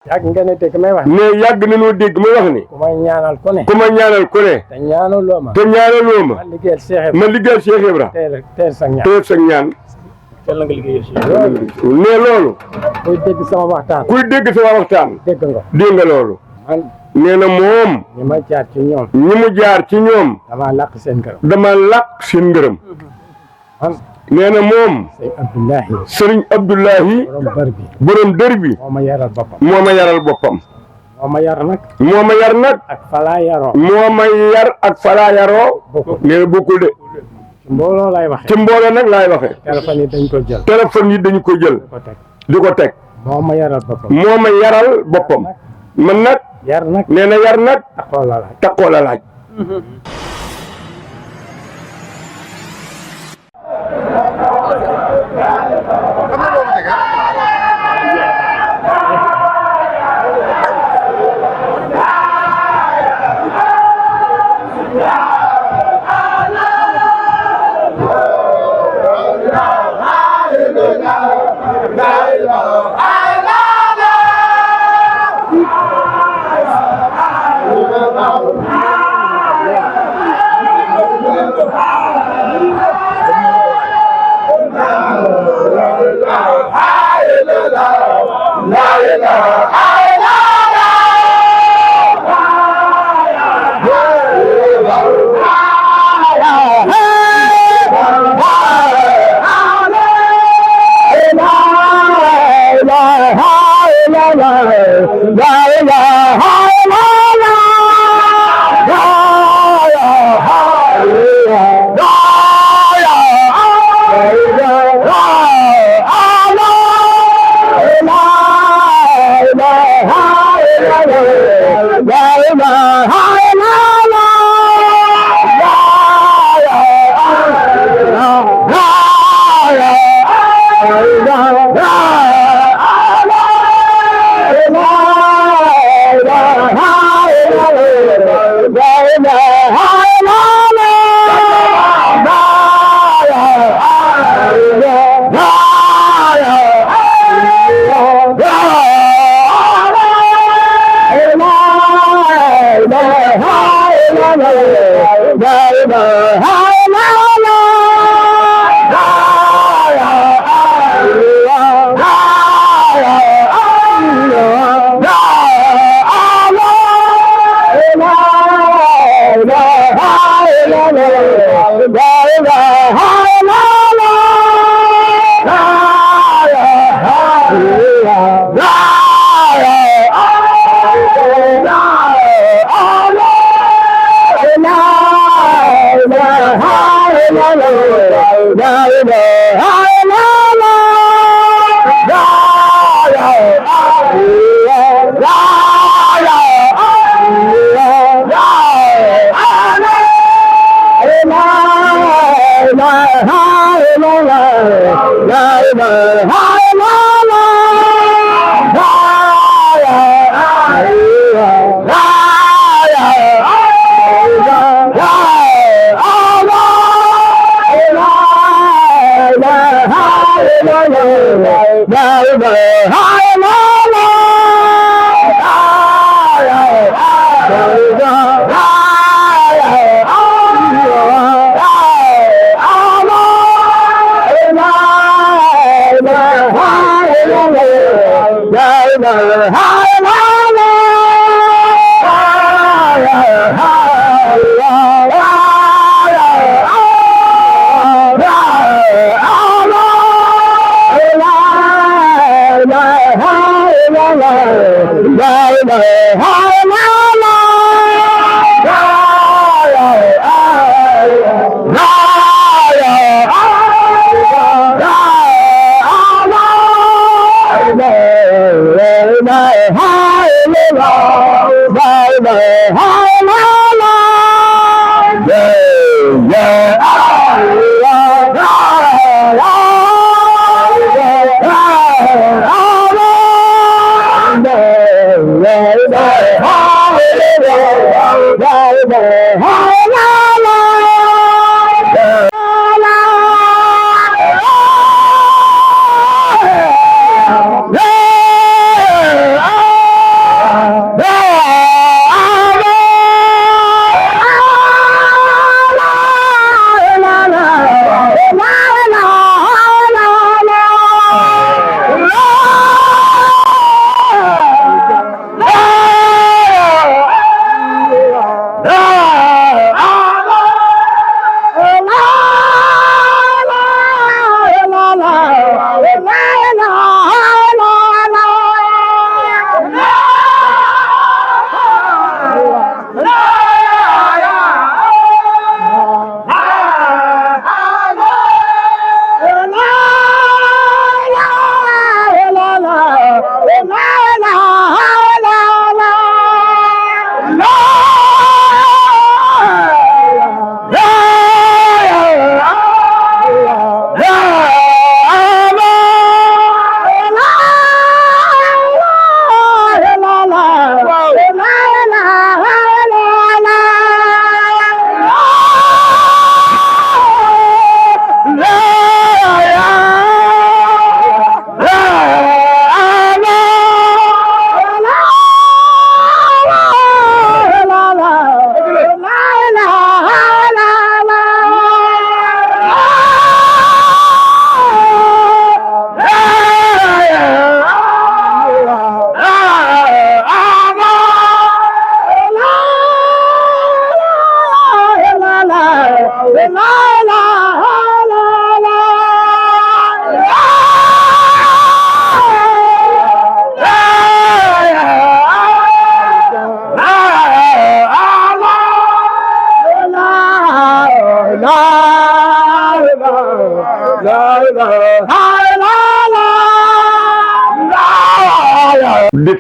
yàgg nga ne dégg may wax. ne yàgg nañoo dégg may wax ni. ku ma ñaanal ku ne. ku ma ñaanal ku ne. te ñaanaloo ma. te ñaanaloo ma. ma liggéeyal Cheikh Ibra. ma liggéeyal Cheikh Ibra. teel sa ñaan. teel sa ñaan. yàlla nga liggéeyal Cheikh ne loolu. kuy dégg sama waxtaan. kuy dégg sama waxtaan. dégg nga. dégg nga loolu. man. nee na moom. ñi ma jaar ci ñoom. ñi mu jaar ci ñoom. dama làq seen ngërëm. dama làq seen ngërëm. man. nee na moom. sëñ Abdoulahi. sëriñ Abdoulahi. borom dër bi. borom dër bi. moo ma yaral boppam. moo ma yaral boppam. moo ma yar nag. moo ma yar nag. ak falaa yaroo. moo ma yar ak falaa yaroo. bokkul. nee na bokkul de. ci mbooloo lay waxee. ci mbooloo nag laay waxee. téléphone yi dañ ko jël. téléphone yi dañu ko jël. ko teg. di ko teg. moo ma yaral boppam. moo ma yaral boppam. man nag. yar nag. nee na yar nag. taxoo la laaj. taxoo la laaj.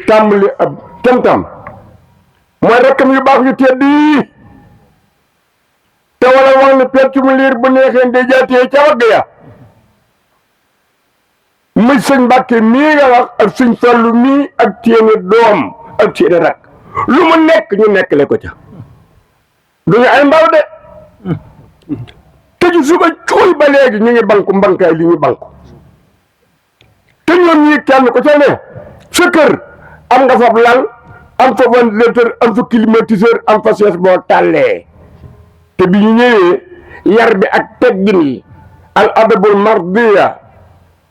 tàmbali ab tam-tam mooy rakkam yu baax yu tedd yi te wala wax ne pecc mu liir bu neexee day jaatee ca wagg ya muy sëñ Mbàkke mii nga wax ak sëñ Fallu mii ak seeni doom ak seeni rakk lu mu nekk ñu nekkale ko ca duñu ay mbaw de te ju suba cuuy ba léegi ñu ngi banku mbankaay li ñu banku te ñoom ñii kenn ko ca ne sa kër am nga fa lal am fa ventilateur am fa climatiseur am fa sees boo tàllee te bi ñu ñëwee yar bi ak teggin yi al adabul mardiya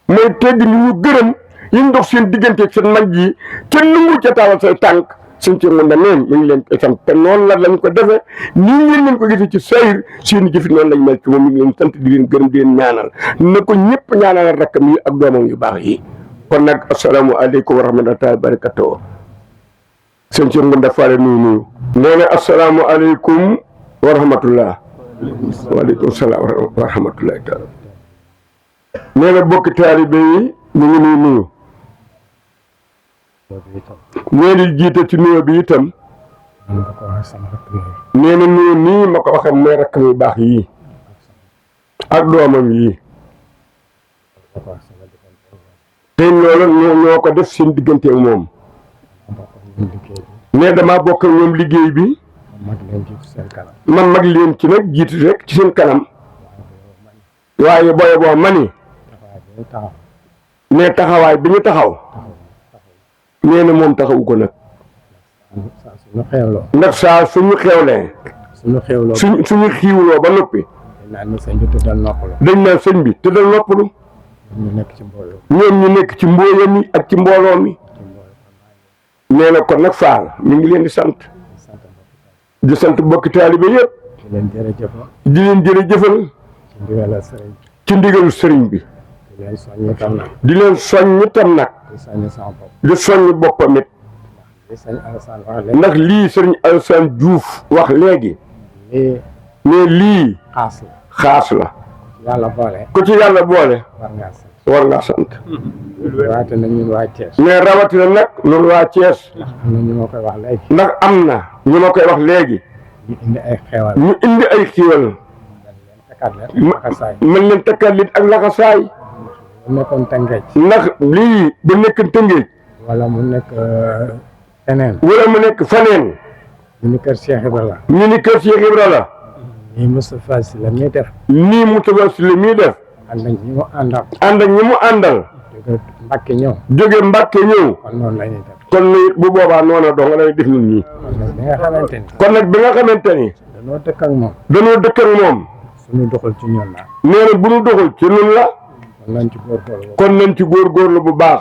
mooy teggin yi ñu gërëm yi ñu dox seen diggante ak seen mag yi te nungu ca tawal say tànk suñ ci mun na neen ñu ngi leen koy sant te noonu la lañ ko defee nii ngeen leen ko gisee ci sayir seeni jëfi noonu lañ mel ci moom mi ngi leen sant di leen gërëm di leen ñaanal na ko ñëpp ñaanal rakkam yi ak doomam yu baax yi kon nag asalaamaaleykum wa rahmatullahi wa barakatuh sëñ ci Ngunda Faale nuyu nee na asalaamaaleykum wa rahmatullah waaleykum salaam wa rahmatullahi taala nee na bokki taalibe yi ñu ngi nuyu nee na jiite ci nuyoo bi itam nee na nuyu nii ma ko waxee mooy rakkam yu baax yii ak doomam yii te loolu ñoo ko def seen diggante ak moom nee damaa bokk ak ñoom liggéey bi man mag leen ci nag jiitu rek ci seen kanam waaye booye boo mani nee taxawaay bi ñu taxaw nee na moom taxawu ko nag ndax saa suñu xewlee suñu xiiwloo ba noppi dañ naan sëñ bi tëddal noppalu ñoom ñu nekk ci mbooya mi ak ci mbooloo mi nee na kon nag Faal mi ngi leen di sant bokki taalibe yëpp di leen jërëjëfal ci ndigalu sëriñ bi di leen soññ tam nag di soññ boppam it ndax lii sëriñ Alassane Diouf wax léegi ne lii xaas la ku ci yàlla boole war ngaa sant rawatina ñun waa Thiès. mais rawatina nag ñun waa Thiès ndax am na ñu ma koy wax léegi. ndax am na ñu ma koy wax léegi ñu indi ay xewal. ñu indi ay xéewal mën leen takkaat leen ak laxasaay bu nekkoon Tëngéej. ndax lii bu nekk Tëngéej wala mu nekk feneen. wala mu nekk faneen ñu ni kër Cheikh Ibra la. ñu ni kër Cheikh Ibra la nii Moustapha Sy la muy def. nii Moustapha Sy la muy def ànd ak ñi mu àndal. ànd ak ñi mu àndal jóge Mbàkke ñëw. jóge Mbàkke ñëw kon noonu la ñuy def. kon ni bu boobaa noona dong lay def ñun ñii kon nag bi nga xamante ni. kon nag bi nga xamante ni dañoo dëkk ak moom. dañoo dëkk ak moom suñu doxul ci ñun la. nee na bu ñu doxul ci nun la kon nañ ci góorgóorlu. kon nañ ci góorgóorlu bu baax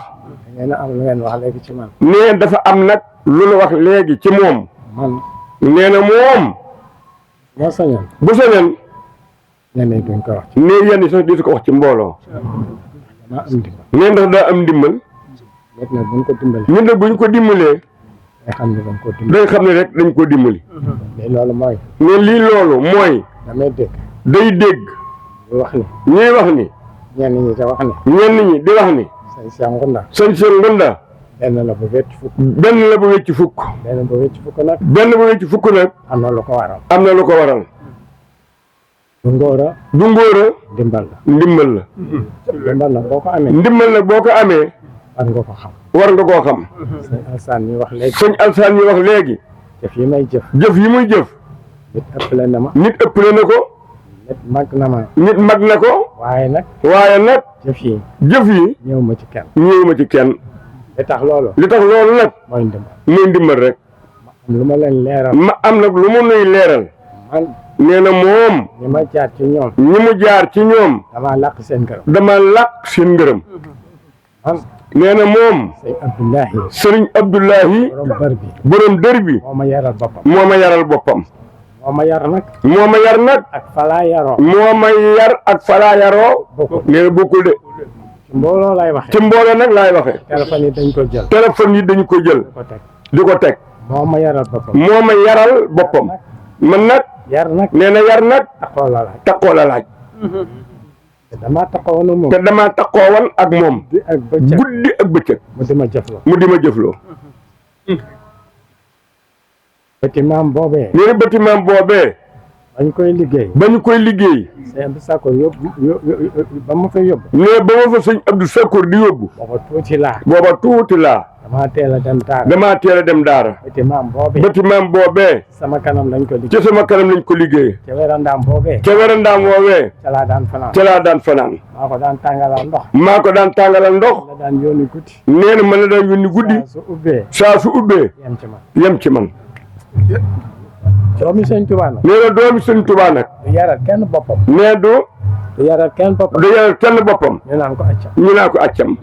da ngeen a am lu ngeen wax léegi ci man. nee dafa am nag lu ñu wax léegi ci moom man nee na moom moo sañoon. bu sañoon ñenn ñi duñ ko wax ci. nee yenn sax di ko wax ci mbooloo dama am dimbal. nee ndax daa am ndimbal léegi nag buñ ko dimbalee. ñun nag buñ ko dimbalee day xam ne dañ koo dimbali. day xam ne rek dañ ko dimbali mais loolu mooy. mais lii loolu mooy damay dégg. day dégg ñu wax ni. ñuy wax ni ñenn ñi da wax ni. ñenn ñi di wax ni sëñ Cheikh Ngunda. sëñ Cheikh Ngunda benn la bu wecc fukk. benn la bu wecc fukk benn bu wecc fukk nag. benn bu wecc fukk nag am na lu ko waral. am na lu ko waral du ngóora. du ngóora dimbal la. ndimbal la dimbal nag boo ko amee. ndimbal nag boo ko amee war nga ko xam. war nga koo xam sëñ Alassane mi wax léegi. sëñ Alassane mi wax léegi jëf yi may jëf. jëf yi muy jëf nit ëppale na ma. nit ëppale na ko nit mag na ma. nit mag na ko waaye nag. waaye nag jëf yi. jëf yi ñëw ma ci kenn. ñëwuma ci kenn li tax loolu. li tax loolu nag mooy ndimbal. muy ndimbal rek am lu ma leen leeral. ma am nag lu mu nuy leeral man nee na moom ñi ma jaar ci ñoom. ñi mu jaar ci ñoom damaa làq seen gërëm. dama làq seen ngërëm man nee na moom sëñ Abdoulahi. sëriñ Abdoulahi borom bër bi. borom dër bi moo ma yaral boppam. moo ma yaral boppam moo ma yar nag. moo ma yar nag ak falaa yaroo. moo ma yar ak falaa yaroo bokkul. nee na bokkul de ci mbooloo lay waxe. ci mbooloo nag laay waxe téléphone yi dañ ko jël. téléphone yi dañu ko jël ko teg. di ko teg moo ma yaral boppam. moo ma yaral boppam man nag yar nag. nee na yar nag taxoo la laaj. takkoo la laaj te damaa taxawoon ak moom. te dama takkoowan ak moom guddi ak bëccëg. guddi ak bëccëg mu di ma jëfloo. mu di ma jëfloo bâtiment boobee. nee na bâtiment boobee. bañ koy liggéey. ba ñu koy liggéey. sëñ Abdou Sakor yóbbu ba ma fa yóbbu. nee ba ma fa sëñ Abdou Sakor di yóbbu. booba tuuti laa. booba tuuti laa. damaa teel a dem daara. damaa teel a dem daara. bâtiment boobee. bâtiment boobee. sama kanam lañ ko liggéey. ci sama kanam lañ ko liggéey. ca werandaam boobee. ca werandaam woowee. ca laa daan fanaan. ca laa daan fanaan. maa ko daan tàngalal ndox. maa ko daan tàngalal ndox. la daan yónni guddi. nee na mën na daan yónni guddi. saa su ubbee. saa su ubbee. yem ci man. yem ci man. doomi sëñ Tuubaa nag. nee na doomi sëñ Tuubaa nag. du yaral kenn boppam. nee du yaral kenn boppam. du yaral kenn boppam. ñu naan ko accam. ñu naa ko accam.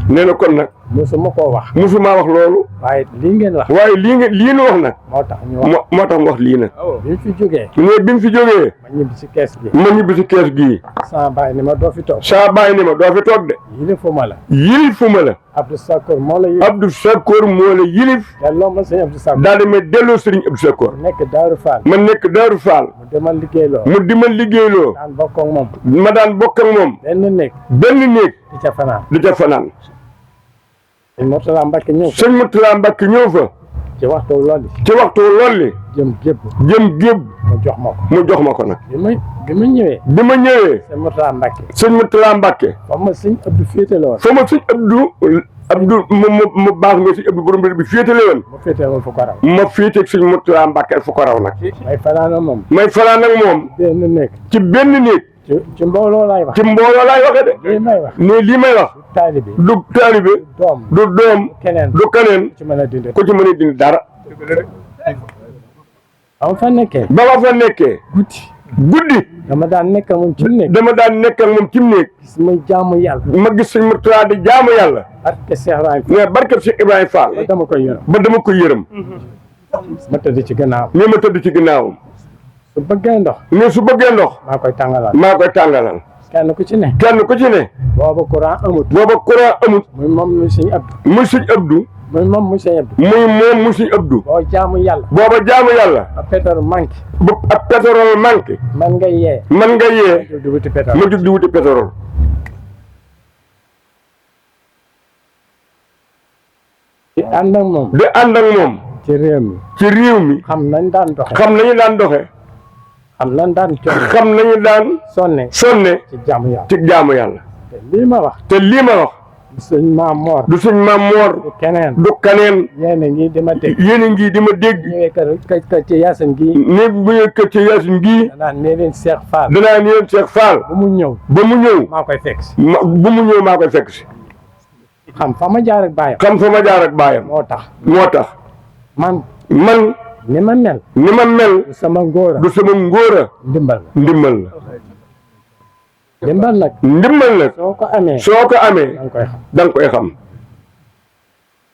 nee na kon nag. mosuma koo wax. musuma wax loolu. waaye lii ngeen wax. waaye lii nu wax nag. moo tax ñu wax. moo tax mu wax lii nag. bi ñu fi jógee. nee bi mu fi jógee. ma ñibbi si kees gi. ma ñibbi si kees gii. sama baay ni ma doo fi toog. saa bàyyi ni ma doo fi toog de. yilifuma la. yilifuma la. Abdou Sakor moo la yilif. Abdou Sakor moo la yilif. delloo ma sëñ Abdou Sakor. daal di may delloo sëriñ Abdou Sakor. nekk Daaru Fall. ma nekk Daaru Fall. mu demal liggéeyloo. mu di ma liggéeyloo. daan bokk ak moom. ma daan bokk ak moom. benn néeg. benn néeg di ca fanaan. di ca fanaan. sëñ Mourtala Mbacke ñëw. sëñ Mourtala Mbacke ñëw fa. ci waxtu loolu. ci waxtu loolu. jëm gébb. jëm gébb. mu jox ma ko. mu jox ma ko nag. bi ma ñëwee. bi ma ñëwee. sëñ Mourtala Mbacke. sëñ Mourtala Mbacke. fa ma sëñ Abdou féetale woon. fa ma sëñ Abdou mu baax nga sëñ Abdou borom bi féetale woon. mu féetale woon fu ko raw. ma féeteeg sëñ Mourtala Mbacke fu ko raw nag. may fanaan ak moom. may fanaan ak moom. benn néeg. ci benn néeg. ci mbooloo laay wax. ci mbooloo laay waxee de. lii may wax. ne lii may wax. taalibe. du taalibe. doom. du doom. keneen. du keneen. ci mën a dindi. ku ci mën a dindi dara. ba ma fa nekkee. ba ma fa nekkee. guddi. dama daan nekk ak moom ci néeg. dama daan nekk ak moom ci néeg. gis muy jaamu yàlla. ma gis sëñ Mourtala di jaamu yàlla. barke Cheikh Ibrahima. mais barke Cheikh Ibrahima Fall. ba dama koy yërëm. ba dama ko yërëm. ma tëdd ci gannaaw. nii ma tëdd ci ginnaawam. su bëggee ndox. mais su bëggee ndox. maa koy tàngalal. maa koy tàngalal. kenn ku ci ne. kenn ku ci ne. booba courant amut. booba courant amut. muy moom muy sëñ Abdou. muy sëñ Abdou. muy moom muy sëñ Abdou. muy moom muy sëñ Abdou. boo jaamu yàlla. booba jaamu yàlla. a pétrole manqué. bu ab pétrole manqué. man nga yee. man nga yee. di wuti pétrole. ma jug di wuti pétrole. di ànd ak moom. di ànd ak moom. ci réew mi. ci réew mi. xam nañ daan doxe. xam nañu daan doxe. xam nañ daan coono. xam nañu daan sonne. sonne. ci jaamu yàlla. ci jaamu yàlla. te lii ma wax. te lii ma wax. sëñ Maam Moor. du sëñ Maam Moor. du keneen. du kaneen. yéen a ngi dama dégg. yéen a ngi di ma dégg. ñëwee kër ci Yaasin gii. ne bu ñu kër ci Yaasin gii. danaan nee leen Cheikh Fall. danaa ni leen Cheikh Fall. bu mu ñëw. ba mu ñëw. maa koy fekk si. bu mu ñëw maa koy fekk si. xam fa ma jaar ak baayam. xam fa ma jaar ak baayam. moo tax. moo tax. man. ni ma mel. ni ma mel. du sama ngóora. du sama ngóora. ndimbal la. ndimbal la. ndimbal nag. ndimbal nag. soo ko amee. soo ko amee. da nga koy xam. da nga koy xam.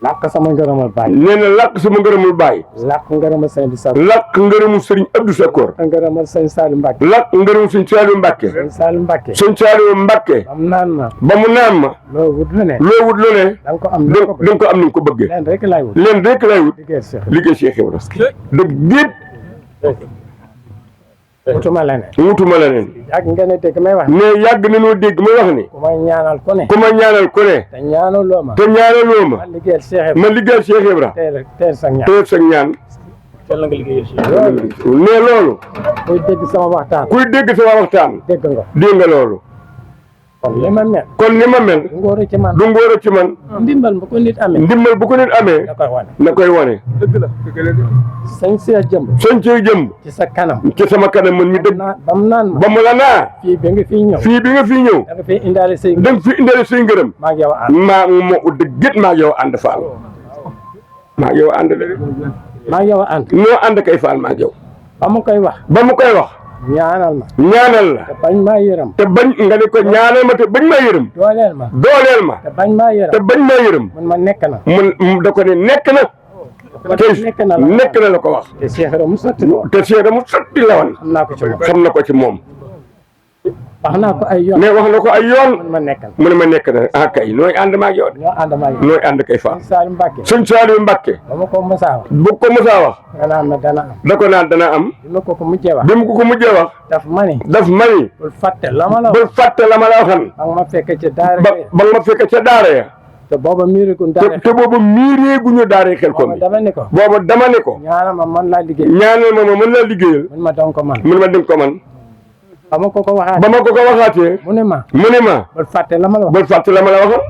làkk sama ngërëmal baay. nee na làkk sama ngërëmul baay. làkk ngërëmal sëñ Abdou Sakor. làkk ngërëmu sëriñ Abdou Sakor. ngërëmal sëñ Saliou Mbacke. làkk ngërëmu sëñ Saliou Mbacke. sëñ Saliou Mbacke. sëñ Saliou Mbacke. am naan ma. ba mu naan ma. loo wut lu ne. loo wut lu ne. da nga ko am da nga ko am ni nga ko bëggee. leen rek laay wut. leen rek lay wut. liggéey Cheikh. liggéey Cheikh Ibrahima. dëgg déet. wutuma leneen. wutuma leneen. yàgg ngeen a dégg may wax. ne yàgg nañoo dégg may wax ni. ku may ñaanal ku ne. ku ma ñaanal ku ne. te ñaanaloo ma. te ñaanaloo ma. ma liggéeyal Cheikh Ibrahima. ma liggéeyal Cheikh Ibrahima. teel sa ñaan. teel sa ñaan. teel nga liggéeyal Cheikh. ne loolu. kuy dégg sama waxtaan. kuy dégg sama waxtaan. dégg nga. dégg nga loolu. kon li ma mel. kon ni ma mel. du ngóor ci man. du ngóor ci man. ndimbal bu ko nit amee. ndimbal bu ko nit amee. da koy wane. na koy wane. dëgg la. sëñ Cheikh jëmb. sëñ cee jëmb. ci sa kanam. ci sama kanam man mi dëgg. ba mu naan ma. ba mu la naa. fii bi nga fii ñëw. fii bi nga fii ñëw. da nga fi indaale say. da nga fi indale say ngërëm. maa ngi yow ànd. maa moo dëgg maa yow ànd faal. maa yow ànd de. maa ngi yow ànd. noo ànd kay faal maa yow. ba mu koy wax. ba mu koy wax. ñaanal ma. ñaanal la. te bañ maa yërëm. te bañ nga ne ko ñaanal ma te bañ maa yërëm. dooleel ma. dooleel ma. te bañ maa yërëm. te bañ maa yërëm. man ma nekk na. mun da ko ne nekk na. te nekk na la ko wax. te Cheikh Ibrahima mu sotti ko. te Cheikh mu sotti la woon. xam naa ko ci moom. xam na ko ci moom. wax naa ko ay yoon. mais wax na ko ay yoon. man ma nekk na. mu ne ma nekk na ah kay nooy ànd ma ak yow. ñoo ànd maa ngi. nooy ànd kay faal. sëñ Saliou Mbacke. sëñ Saliou Mbacke. ba ma ko mësaa wax. bu ko mësaa wax. nga naan ma dana am. da ko naan dana am. bi ma ko mujjee wax. bi mu ko mujjee wax. daf ma ni. daf ma ni. bul fàtte la ma la wax. bul fàtte la ma la waxan. ba nga ma fekk ci daara ba nga ma fekk ca daara ya. te booba miiriguñ te boobu miireeguñu daaree xel booba kom dama ne ko booba dama ne ko ñaanal ma man laa liggéey ñaanal ma mën laa liggéeyal mun ma doon ko man mun ma dem ko man ba ma ko waxaat ba ma ko waxaatee mu ne ma mu ne ma bul fàtte la ma la wax bul fàtte la ma la waxoon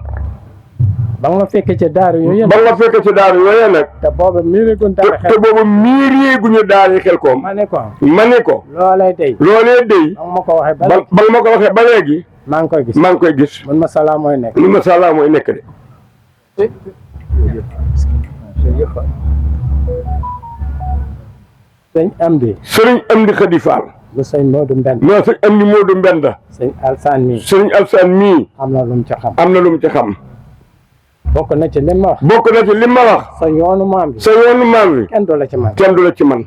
ba nga fekkee ca daaru yooyu ba nga fekk ci daaru yooyee nag te booba miiriguñ dara te xel boobu miireeguñu daaree xel koom ma ne ko ma ne ko loolay day loolee dey ba nga ma ko waxee ba ba léegi ba nga ma ko waxee ba léegi maa ngi koy gis maa ngi koy gis mun ma salaa mooy nekk lu ma sàllaa mooy nekk de sëñ Amdi sëriñ Amdi Khady Fall lu sëñ Modou Mbend non sëñ Amdi Modou Mbenda sëñ Alsaan mi sëriñ Alsaan mii am na lu mu ca xam am na lu mu ci xam bokk na ci li ma wax bokk na ci li ma wax sa yoonu maam bi sa yoonu maam wi kenn du la ci man kenn du la ci man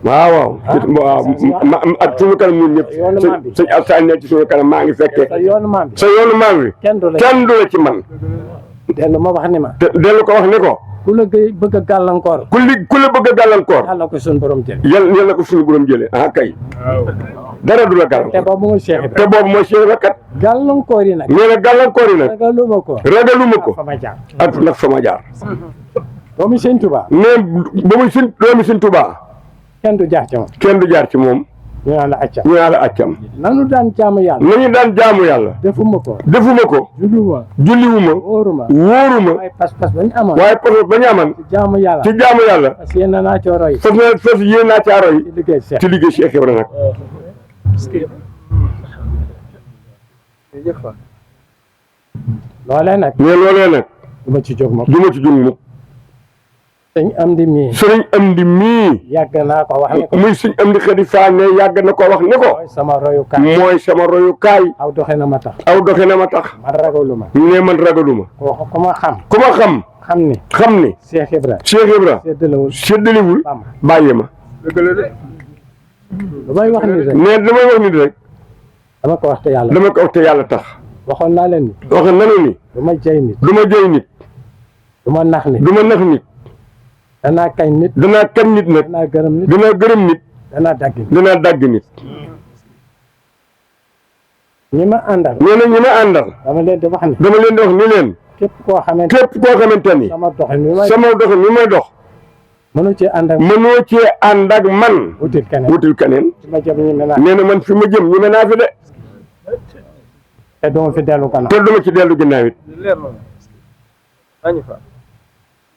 waaw waaw ak suñu kanam ñun ñëpp yoonu maam bi sëñ Alsaan ne ci suñu kanam maa ngi fekkee sa yoonu maam bi sa yoonu maam wi kenn du la kenn du la ci man dellu ma wax ni ma te dellu ko wax ni ko ku la bëgg a gàllankoor ku la bëgg a gàllankoor yàlla ko suñu borom jël yal na ko suñu borom jëlee ah kay dara du la te gàllankoor boobu mooy Cheikh te Ibrahima boobu mooy Cheikh Ibra kat gàllankoor yi nag nee na gàllankoor yi nag ragaluma ko ragaluma ko fa ma jaar ak nag fa ma jaar doomu sëñ Tuubaa mais ba muy sin doomi sin Tuubaa kenn du jaar ci moom kenn du jaar ci moom ñu naan la accam ñu naa la accam nanu daan jaamu yàlla nañu daan jaamu yàlla defuma ko defuma ko julluma julliwuma wóoruma wóoruma waaye pas-pas ba ñu amoon waaye parce que ba ñu aman jaamu yàlla ci jaamu yàlla parce que yéen naa coo roy fas yéen naa caaro yi ci liggéey Cheikh ci liggéey Cheikh Ibra nag loolee nag mais loolee nag du ma ci jóg moom du ma ci jug mukk sëñ Amdi mii sëriñ Amdi mii yàgg naa ko wax ne ko muy sëñ Amdi Khady Fall ne yàgg na ko wax ne ko mooy sama royukaay mooy sama royukaay aw doxe na ma tax aw doxe na ma tax man ragaluma ne man ragaluma ko ku ma xam ku ma xam xam ni ni Cheikh Ibra Cheikh Ibra séddalewul séddaliwul bam bàyyi ma lu may wax ni rek ne damay wax nit rek dama ko wax te yàlla dama ko wax te yàlla tax waxoon naa leen ni wax nanu ni du ma jay nit du ma jëy nit du ma nax nit du ma nax nit danaa kañ nit danaa kan nit nag danaa gërëm nit danaa gërëm nit danaa dagg nit danaa dagg nit ñi ma àndal nee na ñi ma àndal dama leen di wax ni dama leen di wax ni leen képp koo xamante képp koo xamante ni sama doxin mi may sama dox ni may dox mënu ci ànd ak mënoo cee ànd ak man wutil keneen wutil keneen ci ma jëm ñi me naa nee na man fi ma jëm ñi me naa fi de te duma fi dellu kanam te duma ci dellu ginnaaw it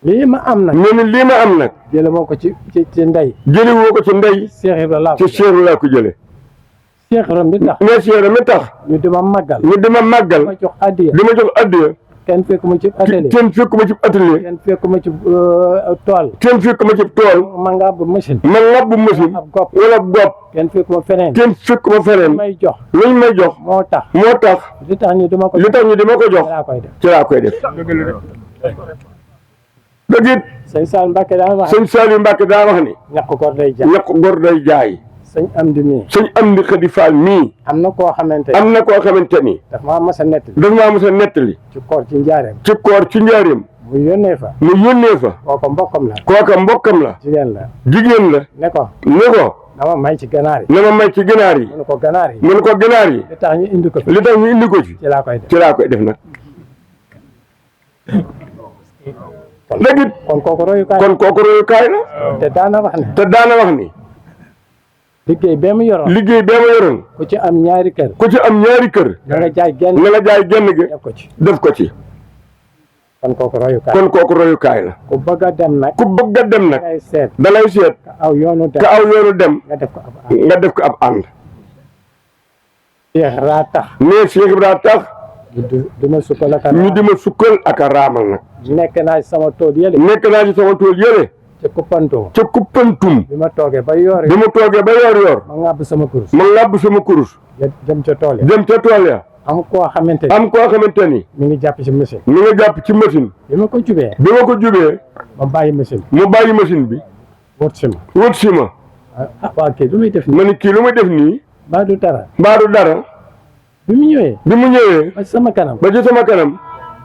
lii ma am nag nee na lii ma am nag jële moo ko ci ndey jëli woo ko ci ndey Cheikh Ibra laa ko ci Cheikh laa ko jële Cheikh Ibra mi tax mais Cheikh mi tax ñu di ma màggal ñu di ma màggal ma jox addiya di ma jox addiya kenn fekk ma ci atelier kenn fekk ma ci atelier kenn fekk ma ci tool kenn fekk ma ci tool ma nga ab machine ma ngàbbu machine ab gopp wala gopp kenn fekk ma feneen kenn fekk ma feneen may jox luñ may jox moo tax moo tax li tax ñu dama ko li tax ñu di ma ko jox laa koy def ci laa koy def dëgg it sëñ Sall Mbacke daa wax sëñ Saliou Mbacke daa wax ni ñàkk góor day jaay ñàkk góor day jaay sëñ Amdi mii sëñ Amdi Khady Fall mii am na koo xamante am na koo xamante ni daf maa mas a nettali dafa maa mos a nettali ci koor ci njaareem ci koor ci njaareem mu yónnee fa mu yónnee fa kooku mbokkam la kooka mbokkam la jigéen la jigéen la ne ko ni ko dama may ci ganaar yi na ma may ci ginaar yi mu ne ko ganaar yi mu ne ko ginaar yi li tax ñu indi ko fi li tax ñu indi ko ci ci laa koy def ci laa koy def nag dëgg it kon kooku royukaay kon kooku royukaay la te daana wax ne te daana wax ni liggéey bee mu yoroon liggéey bee ma yoroon ku ci am ñaari kër ku ci am ñaari kër da nga jaay genn nga la jaay genn gi def ko ci def ko ci kon kooku royukaay kon kooku royukaay la ku bëgg a dem nag ku bëgg a dem nag ngay seet dalay seet ka aw yoonu dem ka aw yoonu dem nga def ko ab am nga def ko ab ànd Cheikh raa tax mais Cheikh Ibrahima tax du ma sukkal ak ñu di ma sukkal ak a raamal nag nekk naa ci sama tool yële nekk naa ci sama tool yële ca Kuppanto ca Kuppantum bi ma toogee ba yoor bi mu toogee ba yor ma ngàbb sama kurus ma ngàbb sama kurus dem ca tool ya dem ca tool ya am koo xamante ni am koo xamante ni mi ngi jàpp ci machine mi nga jàpp ci machine bi ma ko jubee bi ma ko jubee ma bàyyi machine mu bàyyi machine bi wut si ma wut si ma ah waa kii lu muy def nii ma ni kii lu muy def nii ba du dara mbaa du dara bi mu ñëwee bi mu ñëwee ba ci sama kanam ba ci sama kanam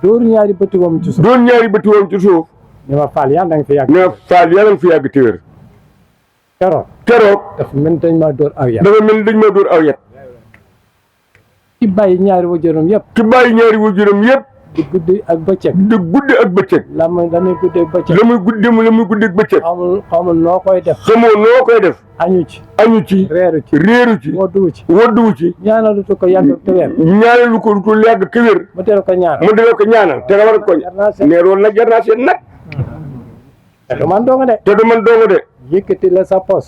dóoru ñaari bëti woom ci suuf doon ñaari bëti woon ci suuf ni ma faal yàlla nga fi yàgg ne Fall yàlla nga fi yàgg te wér keroog keroog dafa mel dañ ma dóor aw yàlla dafa mel ni dañ ma dóor aw yet ci bàyyi ñaari wajuram yëpp ki bàyyi ñaari waajuram yëpp di guddi ak bëccëg. di guddi ak bëccëg. la muy guddi ak bëccëg. la muy guddi ak bëccëg. xamul noo koy def. xamoo noo koy def. añu ci. réeru ci. wodduwu ci. ñaanalu ko yàgg te wér. ñaanalu ko yàgg te wér. mu delloo ko ñaanal. te nga war ko ne loolu nag jar naa seet nag. te du man doonga de.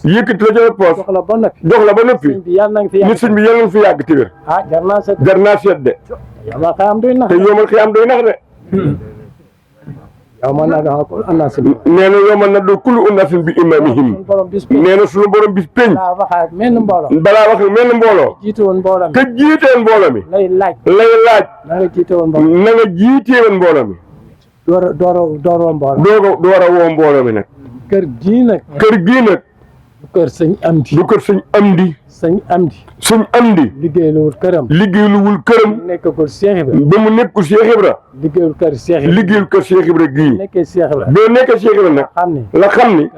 yëkkati la sa poos. jox la ba noppi. sëñ bi yàlla na nga fi yàgg te wér. jar naa seet de. yomal xiyam doy nax. te yomal xiyam doy nax de. nee na yomal na do kullu unaasin bi imaamihim. nee na suñu borom bis peñ. balaa wax ak menn mbooloo. jiite woon mbooloo mi. te jiite woon mbooloo mi. lay laaj. na nga jiite woon mbooloo mi. door woo mbooloo mi nag. kër gii nag. du kër sëñ Amdi. sëñ Amdi. liggéeyluwul këram. nekkagul Cheikh Ibra. ba mu nekkul Cheikh Ibra. liggéeyul kër Cheikh Ibra gii. nekkee Cheikh Ibra. boo nekkee Cheikh Ibra nag. la xam ni.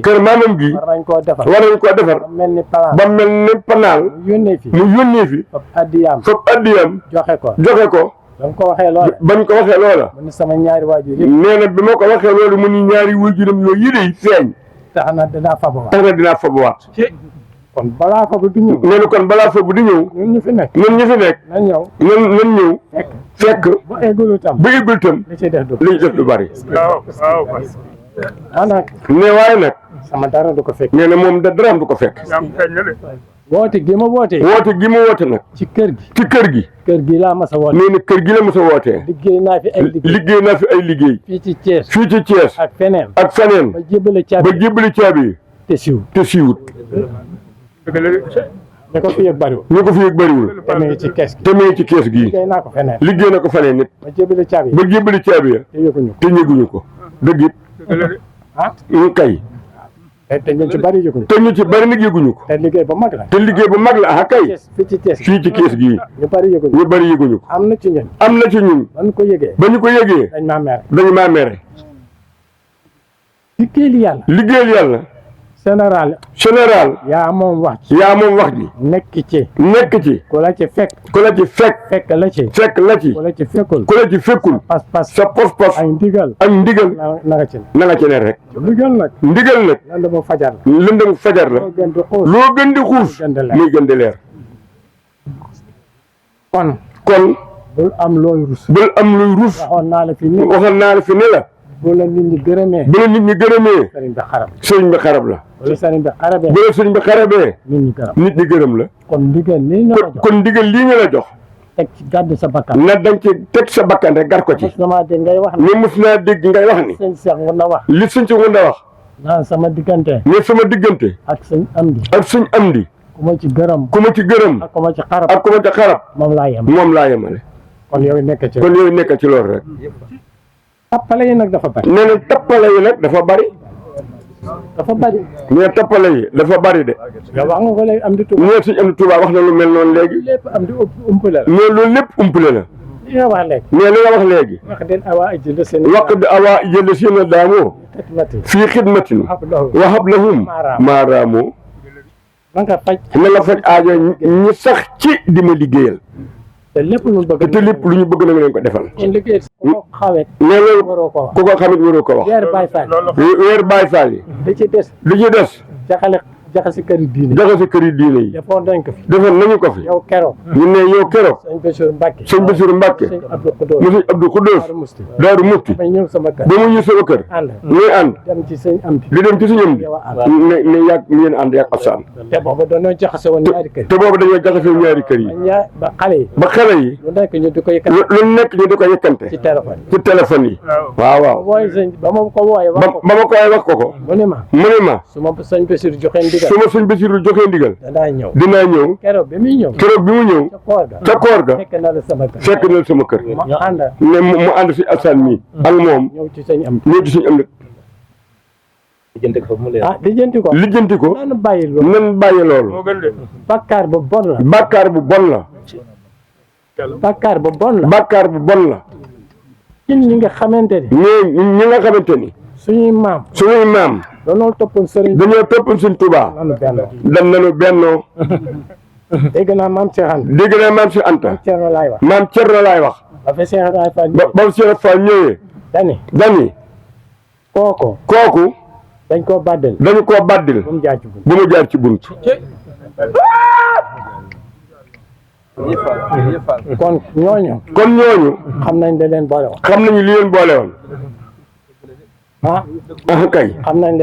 kër maamam gii. war nañ koo defar. ba mel ni panaal. mu yónnee fi. fab addiyaam. joxe ko. bañ ko waxee loola. mu ni sama ñaari waajur yëpp. nee na bi ma ko waxee loolu mu ni ñaari waajuram yooyu yi day feeñ. tax na dinaa fabuwaat. kon balaa fabu di ñëw. nee na kon balaa fabu di ñëw. ñun ñu fi nekk. nañ ñëw. fekk. bu eggul tam. li ci def du bari. waaye nag. sama dara du ko fekk. nee na moom daraam du ko fekk. woote gi ma woote nag. ci kër gi. kër gi laa mas a woote. nee na kër gi la mas a wootee. liggéey naa fi ay liggéey. fii ci Thiès. ak feneen. ba jébbale caabi yi. te siiwut. ñu ko fi yëg bariwul. te mu ngi ci kees gi. liggéey na ko feneen nit. ba jébbale caabi ya. te yëguñu ko. dëgg it. kay. te ñu ci bari nag yëguñu ko. te liggéey ba mag la. kay. fii ci kees gii. ñu bari yëguñu ko. am na ci ñun. ba ñu ko yëgee. dañ maa mere. liggéeyal yàlla. général. yaa moom wax ji. nekk ci. ku la ci fekk. fekk la ci. ku la ci fekkul. pas sa pos. ay ndigal. na nga ci ne rek. ndigal nag. lëndëm fajar la. loo gën di xuus. muy gën di leer. kon. bul am looy rus. waxoon naa la fi ne la. bu la nit ñi gërëmee. sëriñ bi xarab la. bu la sëriñ bi xarabee. nit ñi gërëm la. kon ndigal lii ñu la jox. teg ci gàddu sa bakkan. na danga ci teg sa bakkan rek gar ko ci. mos naa dégg ngay wax ni. sëñ Cheikh Ngounda wax. li sëñ Cheikh Ngounda wax. naan sama diggante. ak sëñ Amdi. ku ma ci gërëm. ak ku ma ci xarab. moom laa yemale. kon yow nekk ci loolu rek. tappale yi nag dafa bari. nee na tappale yi nag dafa bari. nee na tappale yi dafa bari de. yow wax nga ko léegi Amdi Touba. nee suñu Amdi Touba wax na lu mel noonu léegi. lépp Amdi umpale la. nee loolu lépp umpale la. li nga wax léegi. waqdil awaa ijël seen daamoo. fii xidmatin. wa hablahum maaraamoo. na nga faj aajo ñi sax ci di ma liggéeyal. te lépp lu ñu bëgg na nga leen ko defal. nee loolu ku ko xamit waroo ko wax. weer Baay Faal yi. li ci des. jaxase këri diine yi. defoon nañu ko fi. yow keroog. ñu ne yow keroog. sëñ Bassirou Mbacke. sëñ Abdou Khoudoss. Daaru Musti. ba mu ñëw sama kër. ñuy ànd. dem ci sëñ Amdi. ne yàgg ngeen ànd yàgg Assane. te boobu dañoo jaxase woon ñaari kër yi. ba xale yi. lu nekk ñu di ko yëkkante. ci téléphone yi. waaw. ba ma ko wooyee wax ko. mu ne ma. su ma sëñ Bassirou joxee ndigal. dinaa ñëw. keroog bi mu ñëw. ca koor ga. fekk na sama kër. mu ànd si Assane mi. ak moom. ñëw ci sëñ Amdi. lijjanti ko. nan bàyyi loolu. bakkaar bu bon la. ñi nga xamante ni. suñuy maam. dañoo toppoon sëñ Touba. dañu bennoo. dégg naa maam Cheikh Anta. maam Thierno laay wax. ba fa Cheikh Ibrahima Fall ba Cheikh Fall ñëwee dani kooku dañ koo baddil bu mu jaar ci bunt kon ñooñu xam nañ da leen boole woon xam nañu li leen boole woon kay xam nañ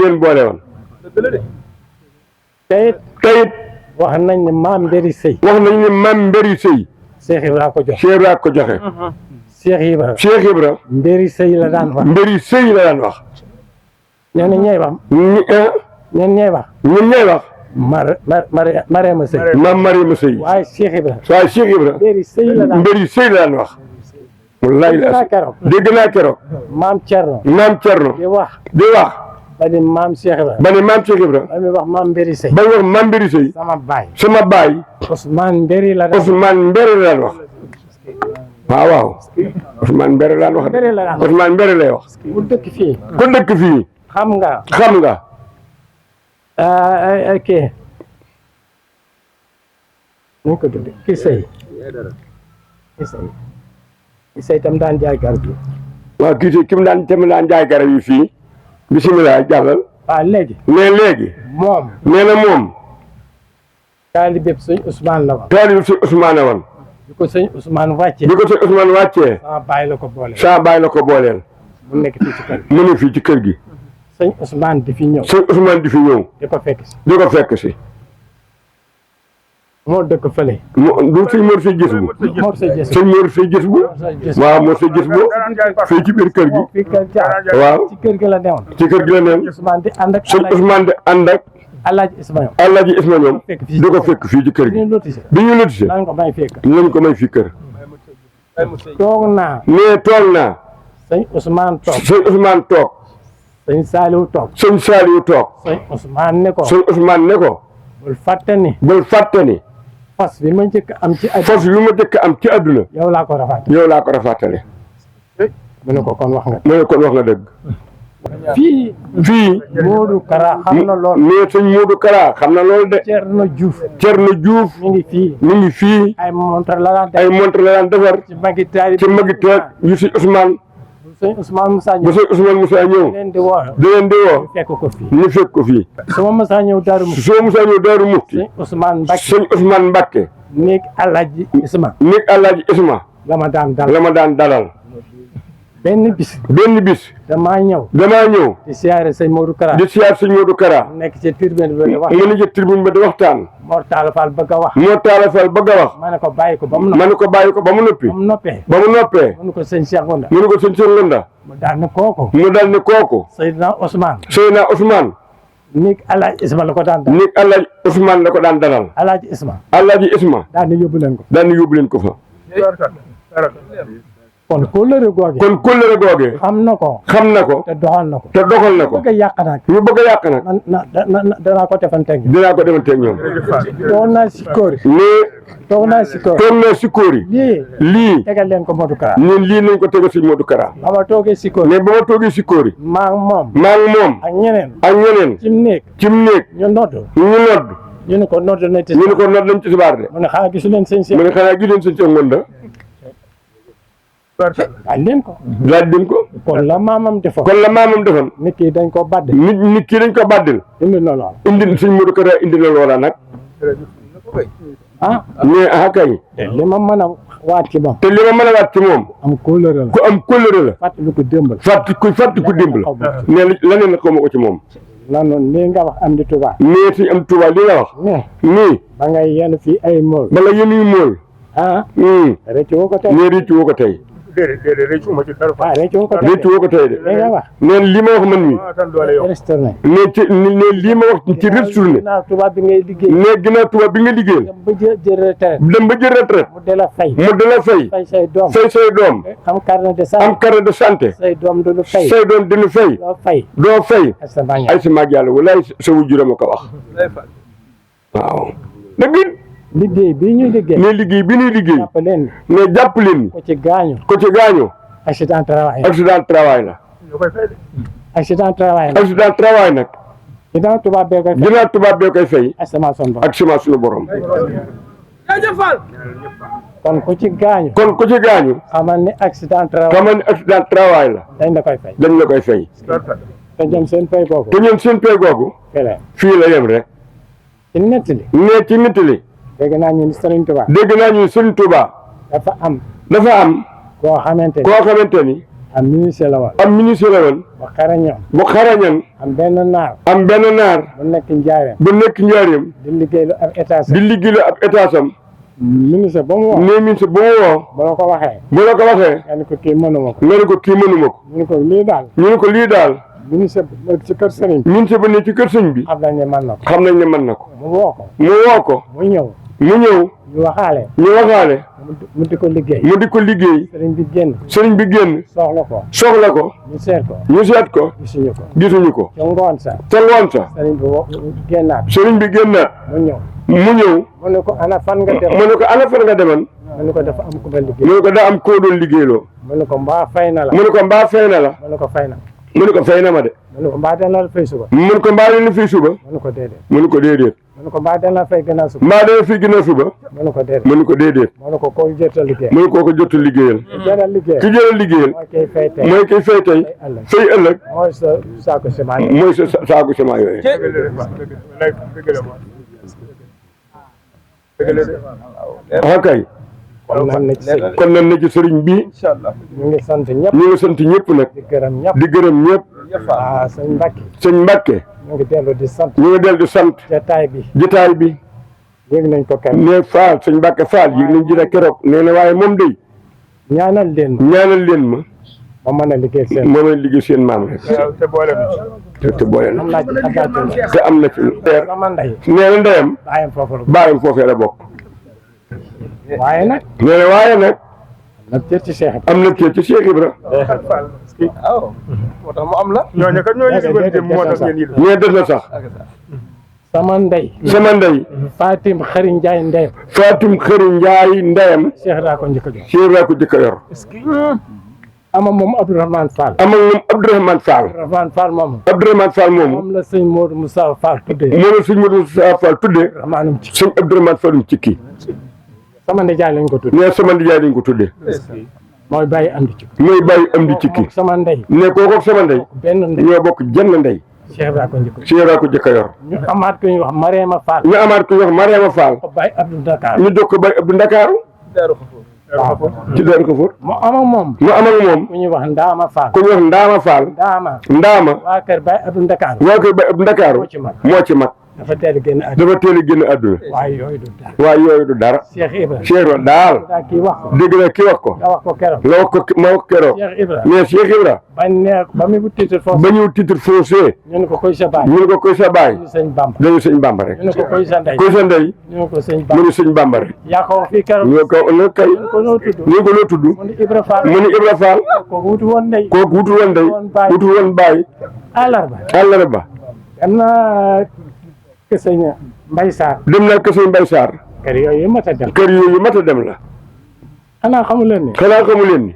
leen boole woon teyit wax nañ ne maam Mbéri Sëy Cheikh Ibra ko joxe Cheikh Ibra Mbéri Sëy la daan wax ñenn ñooy wax ñun ñooy wax Mariama Sëy maam Mariama Sëy waaye Cheikh Ibra Mbéri Sëy la daan wax wallaay dégg naa keroog maam Thierno di wax ba ni maam Cheikh Ibra ba mi wax maam Mbéri Sëy sama baay Ousmane Mbéri la daan wax waaw Ousmane Mbéri la lay wax ku dëkk fii xam nga kii nu ko tudd ki sëy tam daan jaay garab yi waaw kii sëy ki mu daan jaay garab yi fii bisimilah jàllal waaw léegi moom taalibe sëñ Ousmane la woon bi ko sëñ Ousmane wàccee sama baay la ko booleel mu nekk fii ci kër gi sëñ Ousmane di fi ñëw di ko fekk si moo dëkk fële du sëñ Mor Sey gis bu sëñ Mor Sey gis bu waaw Mor Sey gis bu fii ci biir kër gi waaw ci kër gi la newoon Ousmane di ànd ak Alaaji Isma ñoom di ko fekk fii ci kër gi bi ñu lotissé lañ ko may fii kër toog naa sëñ Ousmane toog sëñ Saliou toog sëñ Ousmane ne ko bul fàtte ni fas bi ma njëkk am ci àdduna yow laa ko rafaatale mu ne ko kon wax nga dëgg fii Modou Kara xam na lool mais sëñ Modou Kara xam na lool de Thierno Diouf mi ngi fii ay montre la daan defar ci magi taali yu si Ousmane sëñ Ousmane Moussa ñëw di leen di woo ñu fekk ko fii su ma Moussa ñëw Daaru Muxti sëñ Ousmane Mbacke néeg Alaaji Isma la ma daan dalal benn bis damaa ñëw di siyaare sëñ Modou Kara nekk ci tribune bi di waxtaan Mor Talla Fall bëgg a wax ma ne ko bàyyi ko ba mu noppi ba mu noppee mu ne ko sëñ Cheikh Gonda mu daal ne kooku Seydina Ousmane néeg Alaaji Isma la ko daan dalal Alaaji Isma daal ne yóbbu leen ko fa kon kóllëre googe xam na ko te doxal na ko bëgg a yàq nag danaa ko defanteeg ñoom toog naa sikóori lii tegal leen ko Modou Kara lii nañ ko tegal sëñ Modou Kara ba ma toogee sikóori maa ngi moom ak ñeneen cim néeg ñu nodd ñu ne ko nodd nañ ci subaar de mu ne xanaa gisu leen sëñ Cheikh Ngonda laaj leen ko kon la maamam defoon nit ki dañ ko baddil indi na Modou Kara indi na loola nag mais kay te li ma mën a waat ci moom am kóllëre la fàttaliku démb la ne leneen la xaw ma ko ci moom noonu lii nga wax am di Touba suñu am Touba li nga wax nii ba ngay yenn fii ay mool rëccu woo ko tey déedéet rëccu ma ci dara. waaw rëccu woo ko tey de. neen li ma wax man mi restaurant ne lii ma wax ci restaurant ginnaaw tubaab bi ngay liggéey dem ba jël retraite mu de la fay fay say doom am carnet de santé say doom duñu fay doo fay ay sa mag yàlla walaay sa wujjura ma ko wax waaw dëgg liggéey bi ñuy liggéey jàpp leen ko ci gaañu accident travail la accident travail nag ginnaaw tubaab bee koy fay ak semence sunu borom kon ku ci gaañu. xamal ni accident travail la. dañ la koy fay. te ñoom seen pay googu. fii la yem rek. ci nettali. ci nettali. dégg naa ñu Serigne Touba. dafa am. koo xamante ni. am ministre la woon. bu xarañoon. am benn naar. bu nekk njaareem. di liggéeylu ab état am. ministre ba mu woo. ba la ko waxee. nga ne ko kii mënuma ko. ñu ne ko lii daal. ministre bu ci kër sëriñ bi. xam nañ ne mën na ko. mu woo ko. mu ñëw. ñu waxaale. mu di ko liggéey. sëriñ bi génn. soxla ko. ñu seet ko. gisuñu ko. ca ngoon sa. sëriñ bi génnaat. mu ñëw. mu ne ko ana fan nga demoon. mu ne ko dafa am ku doon liggéey. daa am koo doon liggéeyloo. mu ne ko mbaa fay na la. mu ne ko fay na ma de. mu ne ko mbaa dana la fay suba. mu ne ko déedéet. mu ne ko mbaa dana fay gannaaw suba. mu ne ko déedéet. mu ne ko koo jot a liggéeyal. ki jëral liggéeyal. mooy kay fay tey. fay ëllëg. mooy sa saako ciment yooyu. kay. kon nan na ci sëriñ bi. ñu ngi sant ñëpp nag. di gërëm ñëpp. sëñ Mbacke. ñu ngi dellu di sant. jotaay bi. yëg nañ ko keroog. ne Fall sëñ Mbacke Fall yëg nañ ji keroog nee na waaye moom day. ñaanal leen ma. ma mën a liggéey seen maam rek. te boole na. te am na ci. nee na ndeyam. baayam foofee la bokk. waaye nag. am na cër ci Cheikh Ibra. moo tax mu am la. ñooñu kat moo tax ngeen yëg. ñee des na sax. sama ndey. Fatim Xëri Njaay ndeyam. Cheikh raa ko njëkk a yor. ama moom Abdourahmane Fall. Abdourahmane Fall moomu. moom la sëñ Modou Moussa Fall tuddee. sëñ Abdourahmane Fall Cikki. sama ndijaay lañ ko tuddee. mooy bàyyi am di Cikki. sama ndey. ne kooku sama ndey. benn ndey ñoo bokk jenn ndey. Cheikh raa ko jëkk a yor. ñu amaat ku ñuy wax Mariama Fall. ñu jox ko Baye Abdou Ndakaaru. waaw ci Daaru Xafoor. mu am ak moom. ku ñuy wax Ndaama Fall. Ndaama. waa kër Baye Abdou Ndakaaru. moo ci mag. dafa teel a génn àdduna. waaye yooyu du dara. Cheikh Ibra daal. dégg na kii wax ko. nga wax ko keroog. Cheikh Ibra. ba mu titre foncier. ñu ne ko koy sa baay. dañu sëñ Bamba rek. ñu ne ko koy sa ndey. ñu ne ko sëñ Bamba rek. yaa ko wax fii keroog. ñu ne ko noo tudd. mu ni Ibra Fall. kooku wutu woon ndey. wutu woon baay. àllarba. dem na kër sëñ Mbay Sarr. kër yooyu mat a dem la. xanaa xamu leen ni.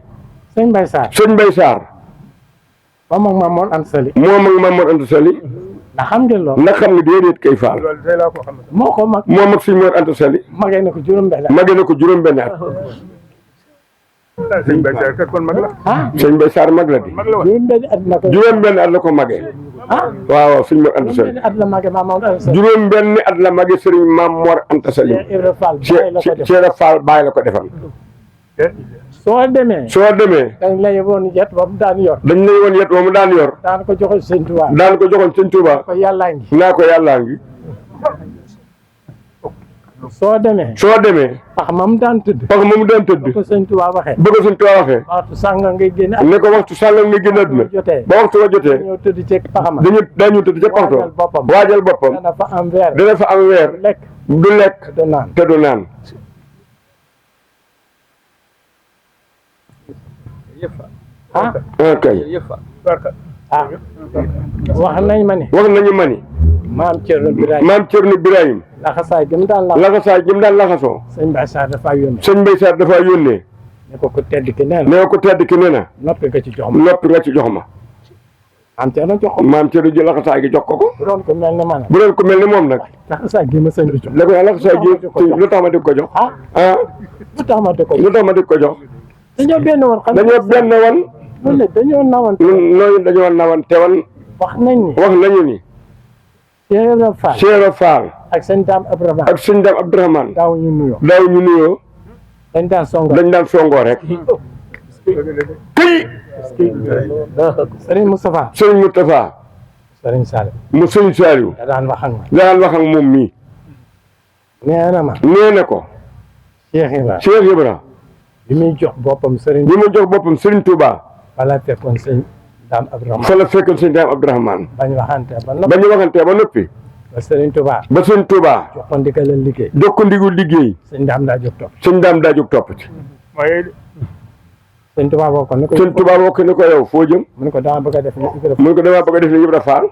sëñ Mbay Sarr. moom ak Mamoor Anta Sali. ndax xam ngeen loolu. ndax xam nga déedéet kay Fall. moo ko mag. moo mag sëñ Mor Anta Sali. magee na ko juróom-benn at. sëñ Mbay Sarr kon mag la. sëñ Mbay Sarr mag la di. juróom-benn at la ko magee. waaw sëñ Mor Anta Sali. juróom-benn at la magee sëriñ Maam Mor Anta Sali. Cheikh Fall bàyyi la ko defal. soo demee. dañ lay woon yet ba mu daan yor. daan ko joxoon sëñ Touba. naa ko yàllaa ngi. soo demee. pax ma mu daan tëdd. ba ko sëñ Touba waxee. waxtu sànga ngay génn àdduna. ne ko waxtu sànga ngay génn àdduna. ba waxtu wa jotee. dañoo tëdd ci paxama. dañu tëdd ca pax waajal boppam. dana fa am weer. du lekk. te du naan. kay. wax nañu ma ni. maam Cerno Birahim. laxasaay gi mu daan laxasoo. sëñ Mbay Sarr dafa yónnee. ne ko tedd ki nee na. noppi nga ci jox ma. am te jox ko. maam Thierno jël laxasaay gi jox ko ko. bu doon ko mel ne man. bu doon ko mel ni moom nag. laxasaay gi ma sëñ bi jox. la ko laxasaay gi lu tax ma di ko jox. ah lu tax ma di ko jox. lu tax ma di ko jox. dañoo benn woon. dañoo benn woon. loolu dañoo nawante. noonu dañoo nawante woon. wax nañu ni. Cheikh Ibra Fall. ak sëñ Dame Abdourahmane. ak sëñ Dame Abdourahmane. daaw ñu nuyoo. dañ daan songoo rek. këy. Serigne Moustapha. Serigne Moustapha. Serigne Saliou. mu Serigne Saliou. da daan wax ak ma. da daan wax ak moom mii. nee na ma. nee na ko. Cheikh Ibra. Cheikh Ibra. bi muy jox boppam Serigne. bi muy jox boppam Serigne Touba. wala fekkoon sëñ Dame Abdourahmane. fa la fekkoon sëñ Dame Abdourahmane. bañ waxantee ba noppi. ba Serigne Touba. ba Serigne Touba. jox ko ndigalal liggéey. jox ko ndigu liggéey. sëñ Dame daa jóg topp. sëñ Dame daa jóg topp ci. sëñ Touba boo ko ne ko. sëñ Touba boo ko ne ko yow foo jëm. mu ne ko dama bëgg a def ni Ibra. mu ne ko dama bëgg a def ni Ibra Fall.